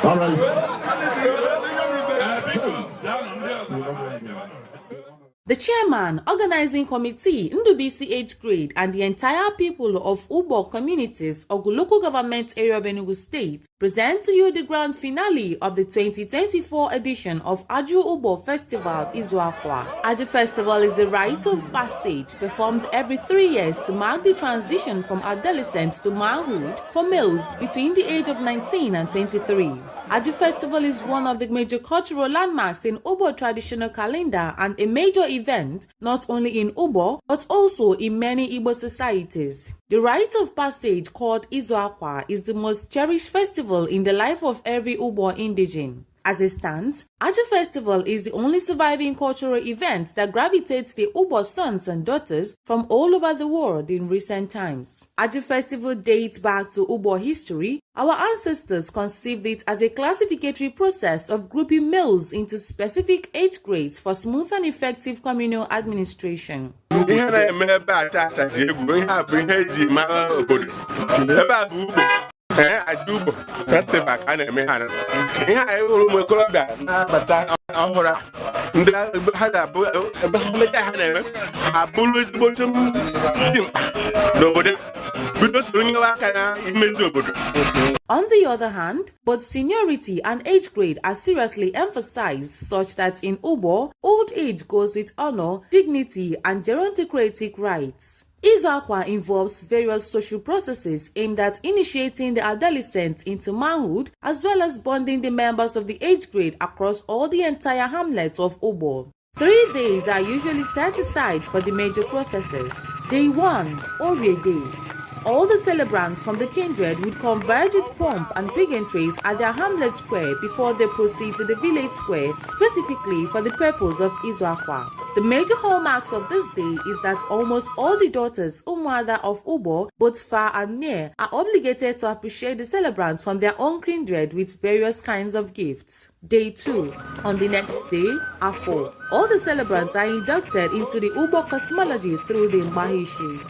All right. The chairman, organizing committee, NDUBISI 8th grade, and the entire people of Ugbo communities of local government area of Enugu State present to you the grand finale of the 2024 edition of Aju Ugbo Festival, Izo Ekwa. Aju Festival is a rite of passage performed every 3 years to mark the transition from adolescent to manhood for males between the age of 19 and 23. Aju Festival is one of the major cultural landmarks in Ugbo traditional calendar and a major event not only in Ugbo but also in many Igbo societies. The rite of passage called Izo Ekwa is the most cherished festival in the life of every Ugbo indigene. As it stands, Aju Festival is the only surviving cultural event that gravitates the Ugbo sons and daughters from all over the world in recent times. Aju Festival dates back to Ugbo history. Our ancestors conceived it as a classificatory process of grouping males into specific age grades for smooth and effective communal administration. Ugbo Festival ka na-eme ihe a hụrụ ụmụ okorobịa na-abata ọhụrụ ndị ha ga-abụ ebe mmeta ha na-eme ha bụrụ ezigbo dị mkpa n'obodo bido soro nyewe aka na imezi obodo. On the other hand, both seniority and age grade are seriously emphasized such that in Ugbo, old age goes with honor, dignity, and gerontocratic rights. Izo Ekwa involves various social processes aimed at initiating the adolescent into manhood as well as bonding the members of the age grade across all the entire hamlet of Ugbo. 3 days are usually set aside for the major processes. Day 1, Orie Day. All the celebrants from the kindred would converge with pomp and pageantries at their hamlet square before they proceed to the village square, specifically for the purpose of Izo Ekwa. The major hallmarks of this day is that almost all the daughters Umuada of Ugbo, both far and near, are obligated to appreciate the celebrants from their own kindred with various kinds of gifts. Day 2. On the next day, Afo. All the celebrants are inducted into the Ugbo cosmology through the Mahishi.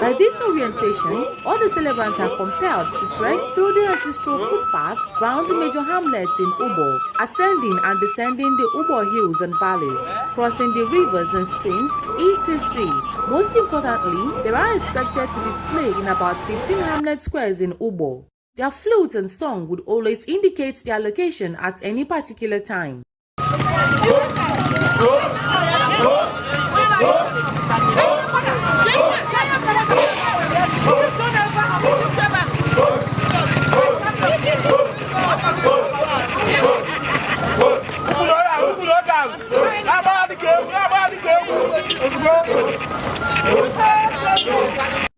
By this orientation, all the celebrants are compelled to trek through the ancestral footpath round the major hamlets in Ugbo, ascending and descending the Ugbo hills and valleys, crossing the rivers and streams, etc. Most importantly, they are expected to display in about 15 hamlet squares in Ugbo. Their flute and song would always indicate their location at any particular time.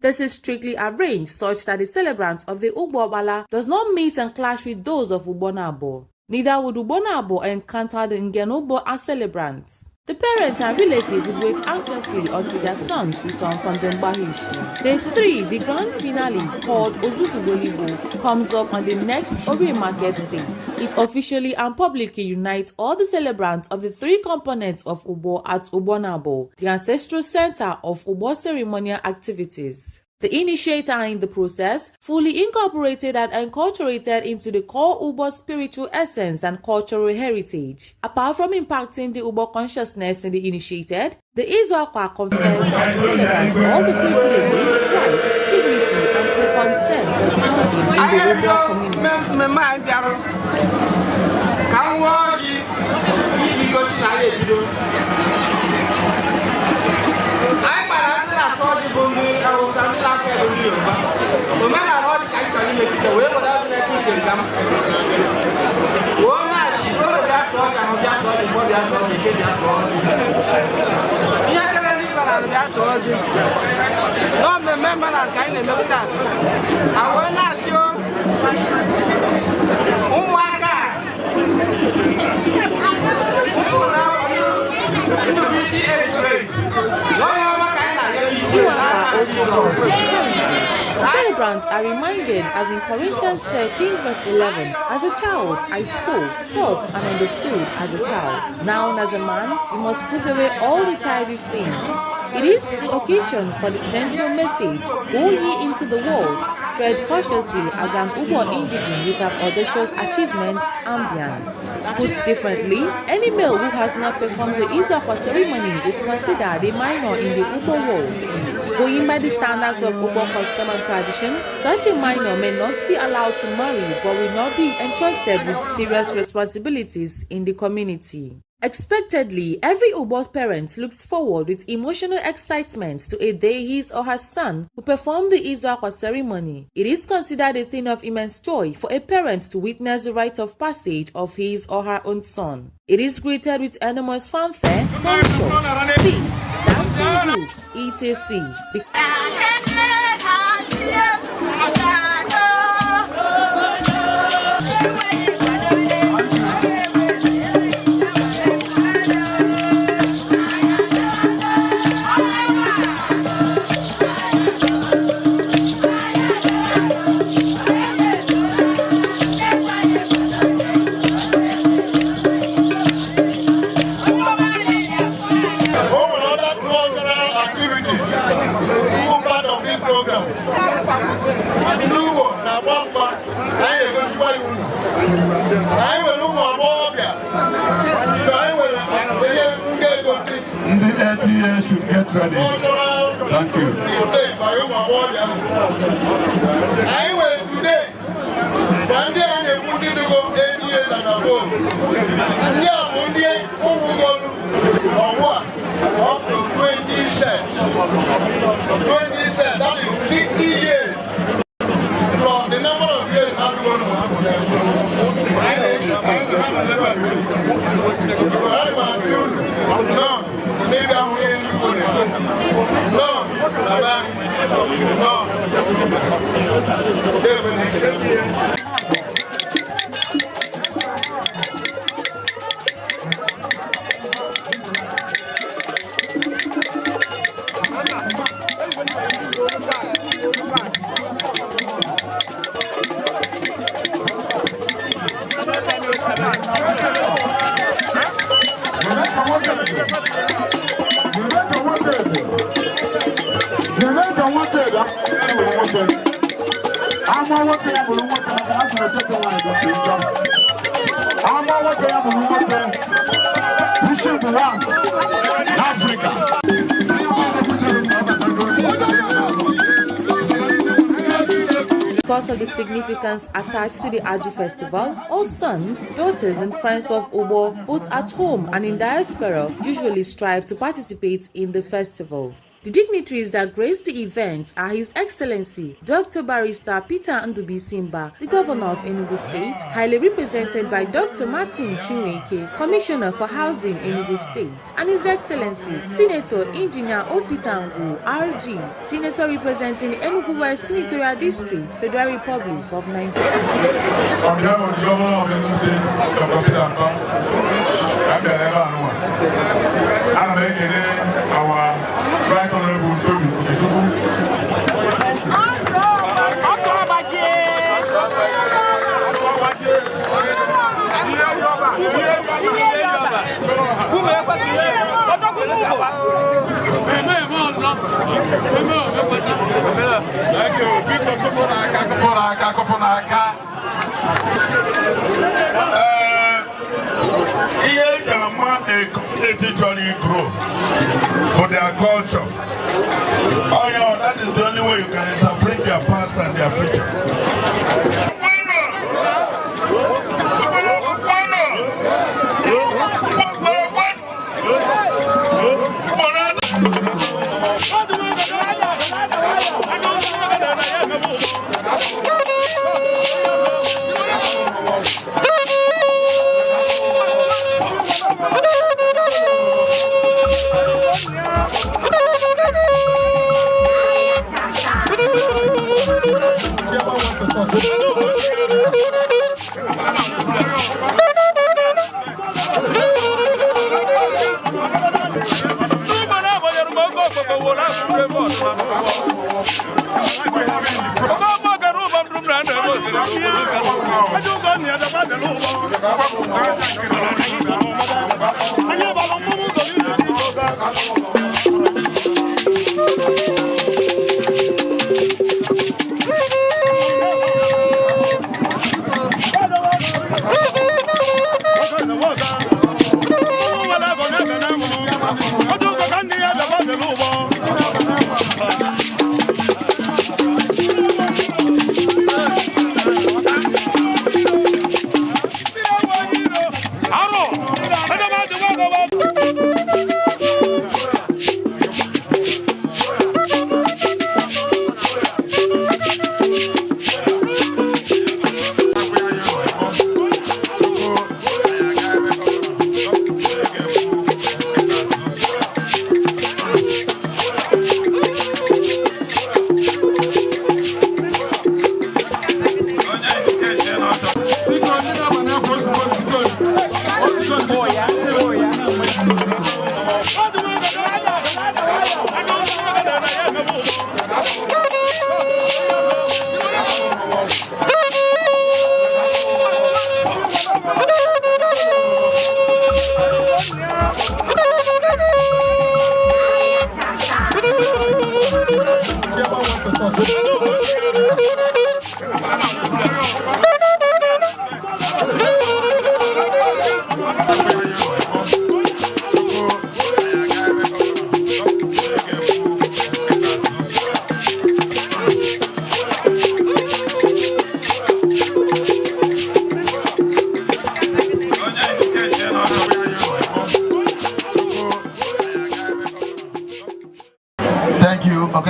This is strictly arranged such that the celebrants of the Ugbo Bala does not meet and clash with those of Ugbonabo. Neither would Ugbonabo encounter the Ngenobo as celebrants. The parents and relatives would wait anxiously until their sons return from the Mbahishi. Day 3, the grand finale, called Ozuzuwolibo, comes up on the next Ori Market Day. It officially and publicly unites all the celebrants of the 3 components of Ugbo at Ugbonabo, the ancestral center of Ugbo ceremonial activities. The initiator in the process fully incorporated and enculturated into the core Ugbo spiritual essence and cultural heritage. Apart from impacting the Ugbo consciousness in the initiated, the Izo Ekwa confers on the celebrants all the privileges, rights, dignity, and profound sense of belonging in the Ugbo celebrants are reminded, as in Corinthians 13 verse 11, as a child I spoke, thought, and understood as a child. Now as a man, you must put away all the childish things. It is the occasion for the central message, go ye into the world, tread cautiously as an Ugbo indigene with an audacious achievement ambience. Put differently, any male who has not performed the Izo Ekwa ceremony is considered a minor in the Ugbo world. Going by the standards of Ugbo custom and tradition, such a minor may not be allowed to marry but will not be entrusted with serious responsibilities in the community. Expectedly, every Ugbo parent looks forward with emotional excitement to a day his or her son will perform the Izo Ekwa ceremony. It is considered a thing of immense joy for a parent to witness the rite of passage of his or her own son. It is greeted with enormous fanfare, gunshots, feast, dancing groups, etc. NDUBISI should get ready. Thank you. Today, one day I want to go 8 years and above. Up to 20 cents. 20 cents, that is 50 years. Plus the number of years I'm going to have. No. Maybe I'm going to go Because of the significance attached to the Aju Festival, all sons, daughters, and friends of Ugbo, both at home and in diaspora, usually strive to participate in the festival. The dignitaries that grace the event are His Excellency Dr. Barrister Peter NDUBISI, the Governor of Enugu State, highly represented by Dr. Martin Chinweke, Commissioner for Housing Enugu State, and His Excellency Senator Engineer Ositangu RG, Senator representing Enugu West Senatorial District, Federal Republic of Nigeria. On behalf of the Governor of Enugu State, Dr. Peter Right Honorable Toby thank you. Grow for their culture. Oh yeah, that is the only way you can interpret their past and their future. Come on!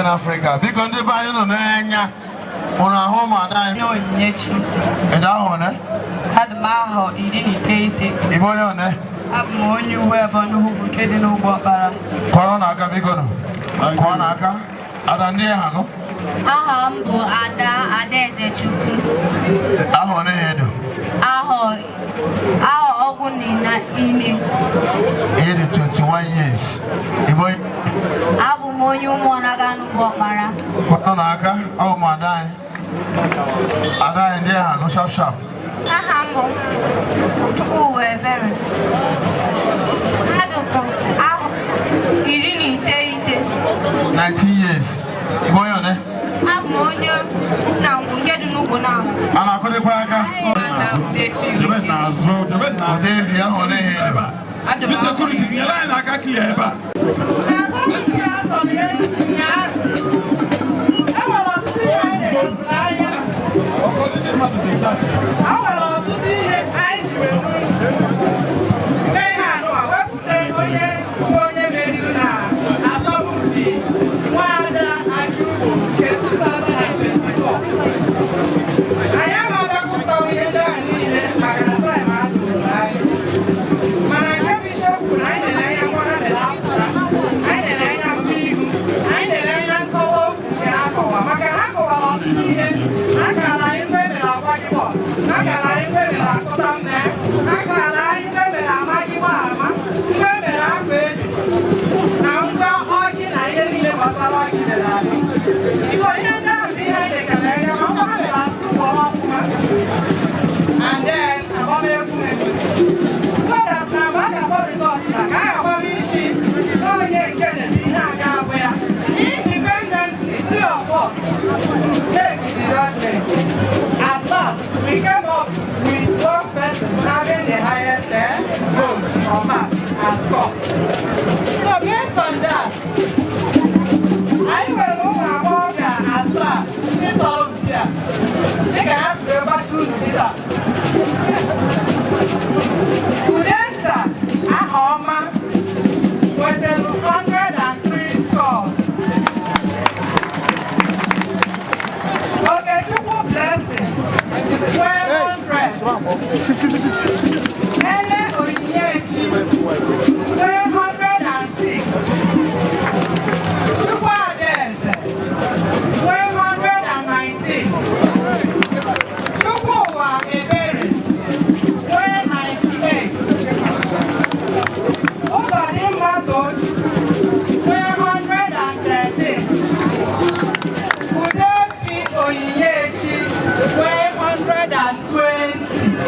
Africa. Because the buy no nanya on a home and no nyechi. And I had maho idinitated. Iboyone. I've known you where who getting over para. Corona Gabigono. Corona Adania. Ahambo ada adeze chuku. Aho nedo. Aho oguni na ini. 21 years. Iboy. Abu monyu monaga no bokara. Corona aka. Oh madai. Ada ndia go sharp. Ahambo. Chuku we very. Aduko. Aho. Irini teite. 19 years. Iboyone. Amonyo na ngedi nugo na. Ana ko de kwa aka. David na hone hele. The security line aka clear ba. We came up with one person having the highest vote or mark as score. So based on that, I will move about as well. This all here. They can ask the about two to do that. Would enter a home with 103 scores. Okay, triple blessing. 100. Ele Onyechi, 106. Chukwu Adeze, 119. Chukwu Uwa Ebere, 198. Uzodimma Tochukwu, 113. Udefi Onyechi, 120.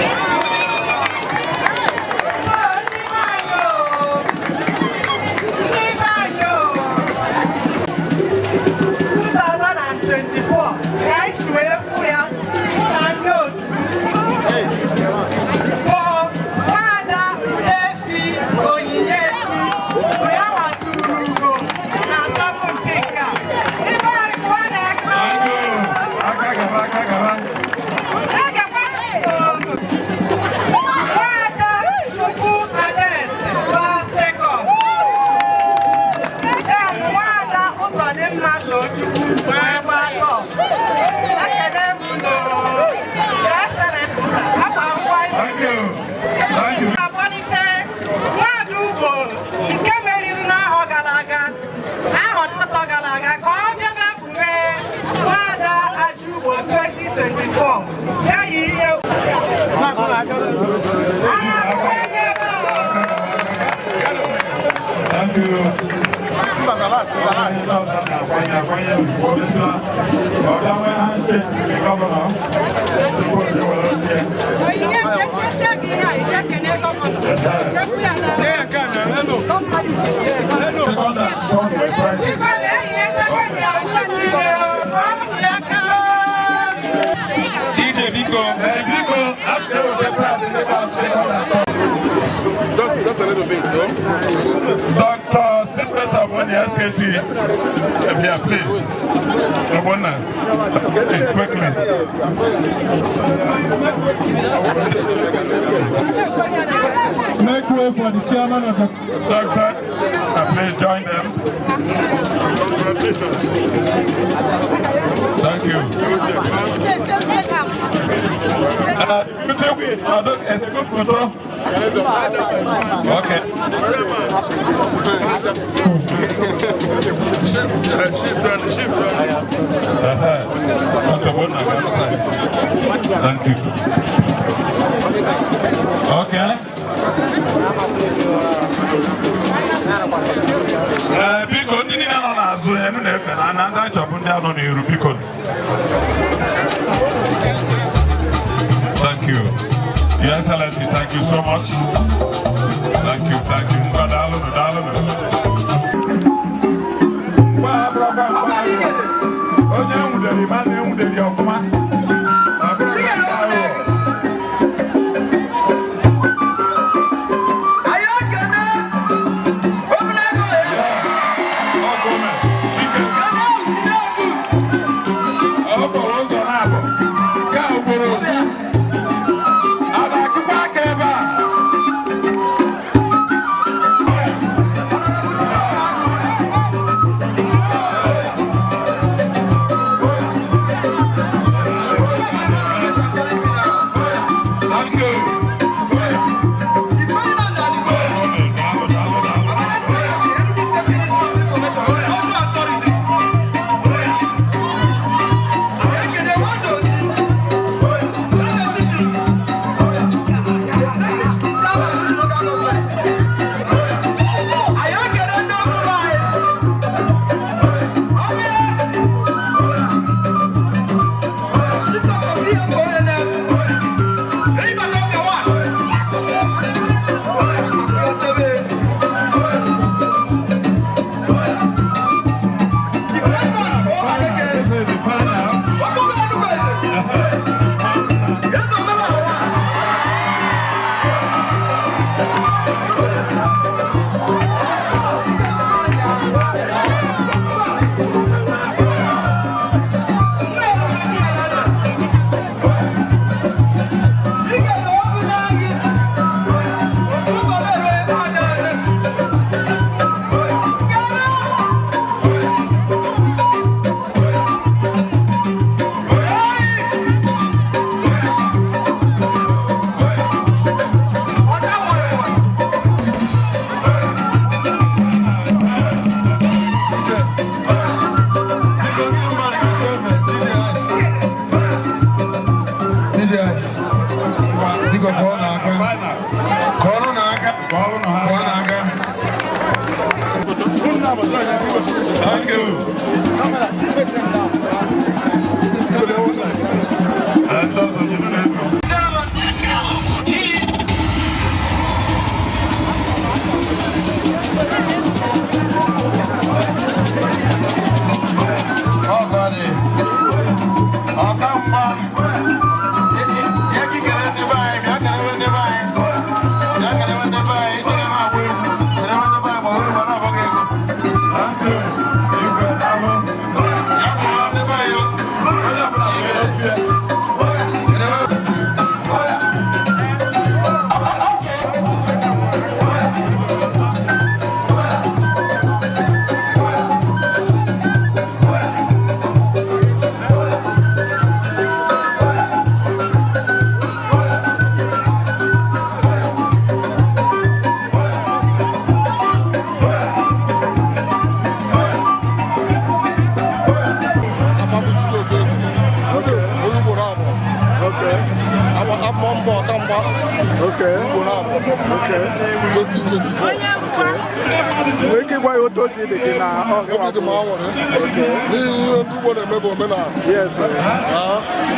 Thank you. DJ Biko. Just a little bit, no? Dr. Sylvester of the SKC, here, please. Please, quickly. Make way for the chairman of the Doctor, please join them. Thank you. It's a good photo. Okay. Thank you. Okay. Biko ndị niile nọ n'azụ enu na-efe na ndị achọpụ ndị anọ n'iru biko. Thank you. Your Excellency, thank you so much. Thank you. Thank you. Oh, Okay. Okay. 2024. Okay. We keep what you told me now. Okay. Yes, sir.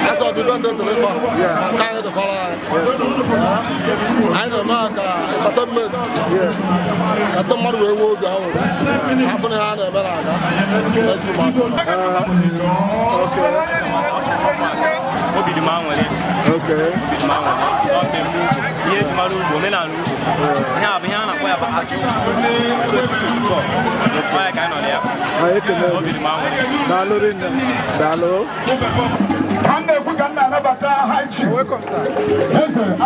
That's all depends on the river. Yeah. Kind of the color. I know Mark entertainment. Yes. I don't know where we'll go. Half an hour and okay. Yes, my woman and have been a way about Aju Ugbo. I cannot have. I can welcome, sir. Yes, sir.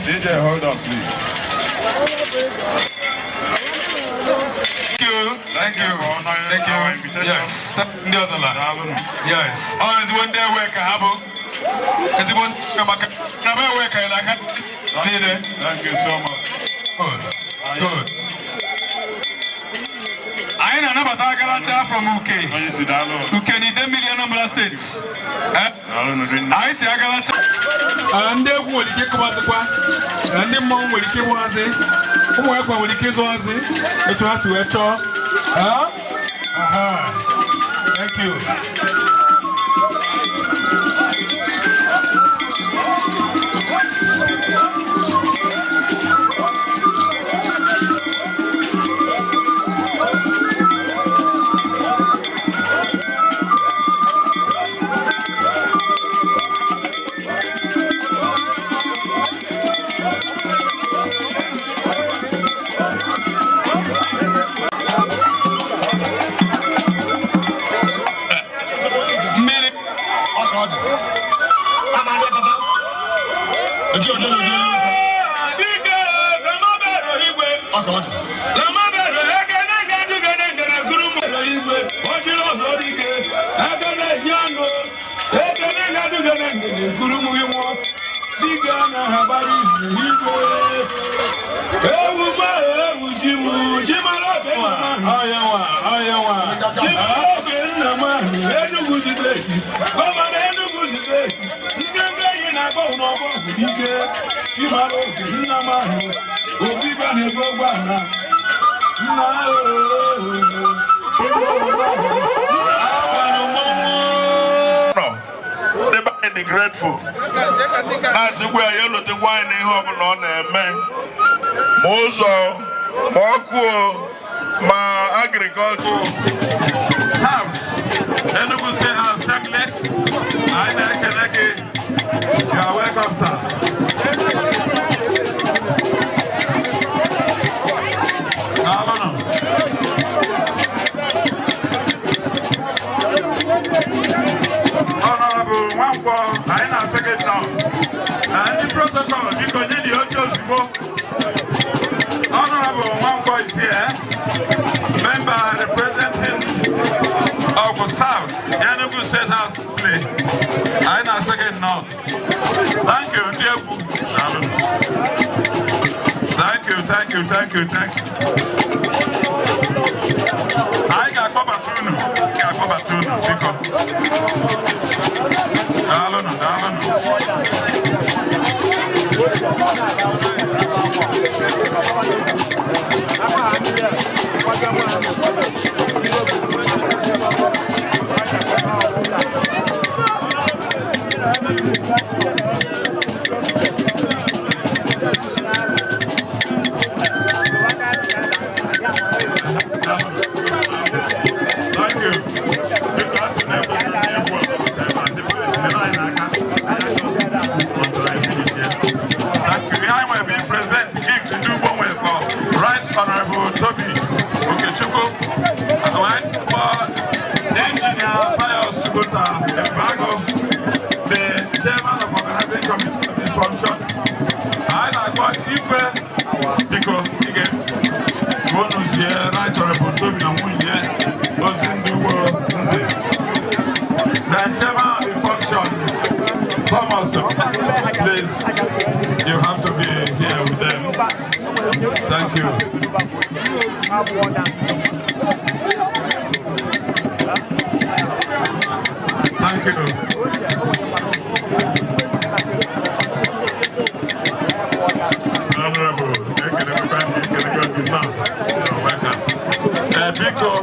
DJ, hold on, please. Thank you. Yes. Yes. Always one day work I have. Because you want to never work I like it. Thank you so much. Good. I ain't another Tagaracha from UK. UK need 10 million number states. I say Agaracha. And they will get Kwazakwa. And the mom will keep Wazi. Who will keep Wazi? It was to a chore. Thank you. Grateful. That's where you look the wine in home on a man. Mozo, Moko, my agriculture. South. And you will say, I'll settle it. I can again. You are welcome, sir. I now second down. And the protocol, because you need to go. Honorable Wampo is here. Member representing Ugbo South, Yanugu State House play. I now second now. Thank you, dear. Thank you. I got Kobatunu. Because Thomas, please, you have to be here with them. Thank you. Thank you. Honorable, Biko,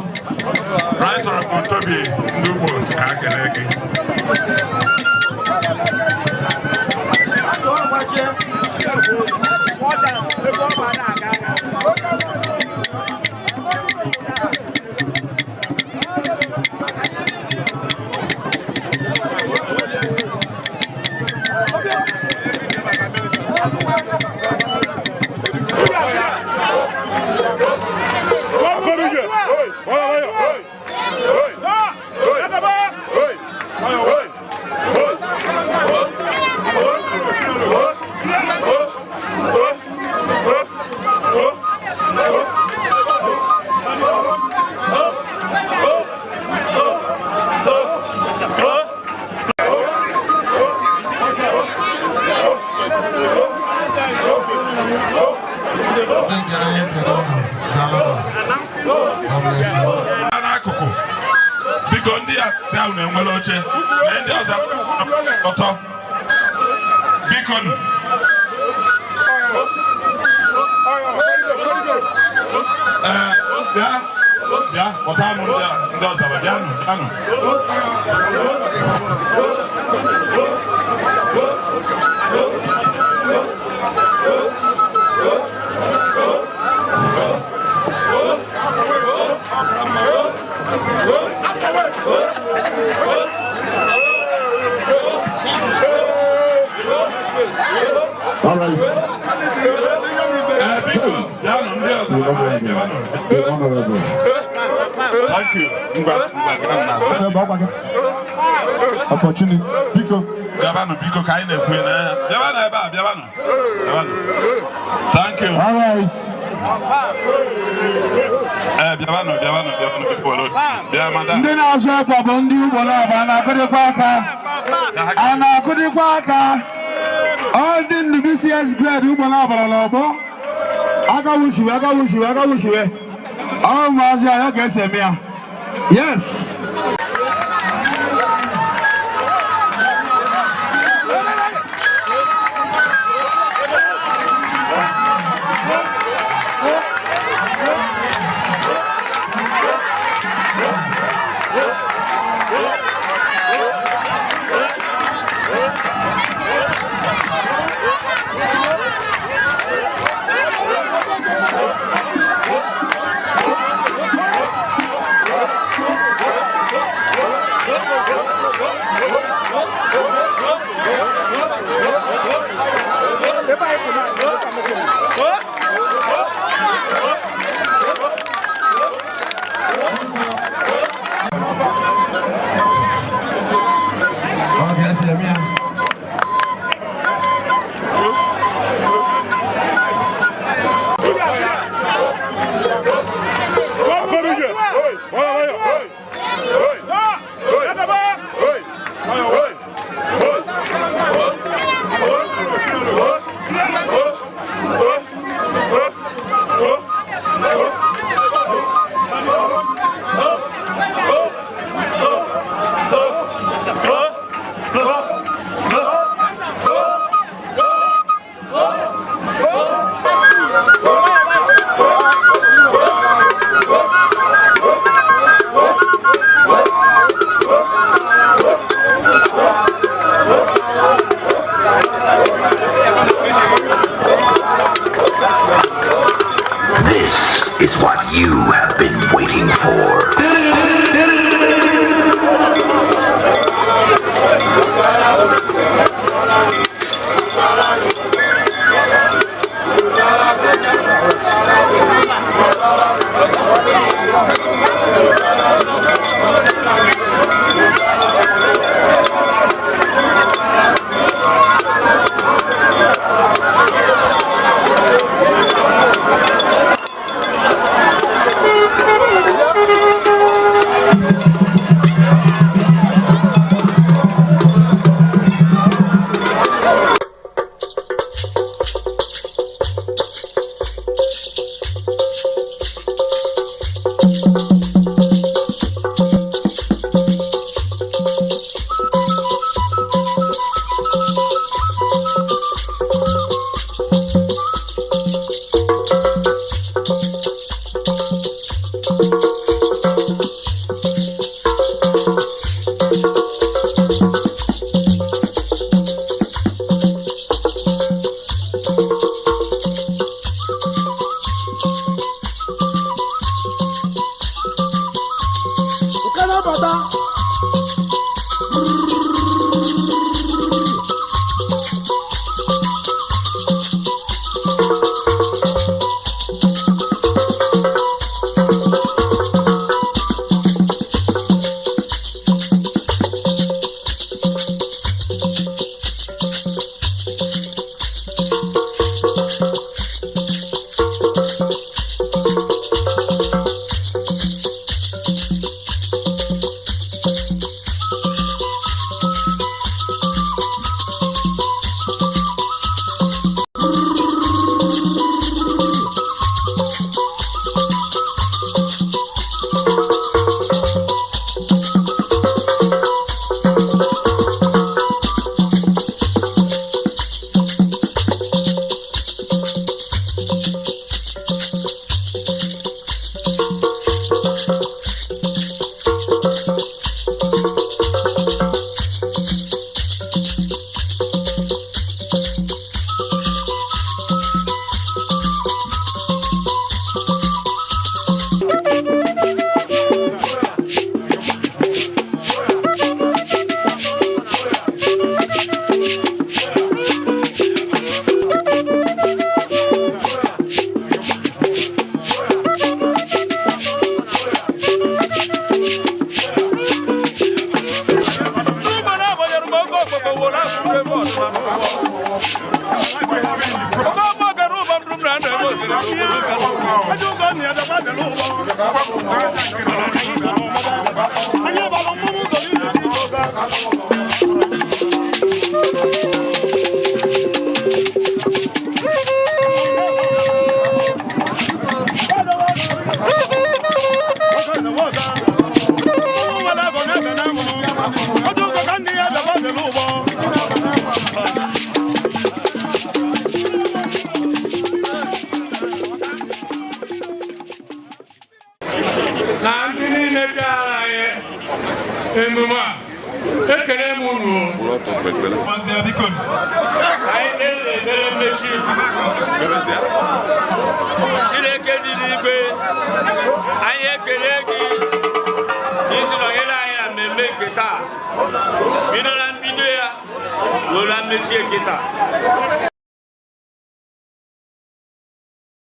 right honorable Toby Ugbo Traditional. Thank you. Opportunity. Biko. Biko kaine kwena. Biabano. Thank you. All right. Biabano people. Biamanda. Ndị na-azụ ekwa bụ ndị Ugbo na-aba na-akụdịkwa aka. All the NDUBISI grade Ugbo na-abara n'ọgbọ. Aka wushiwe. Oh, Mazia, okay, Semia. Yes. Kita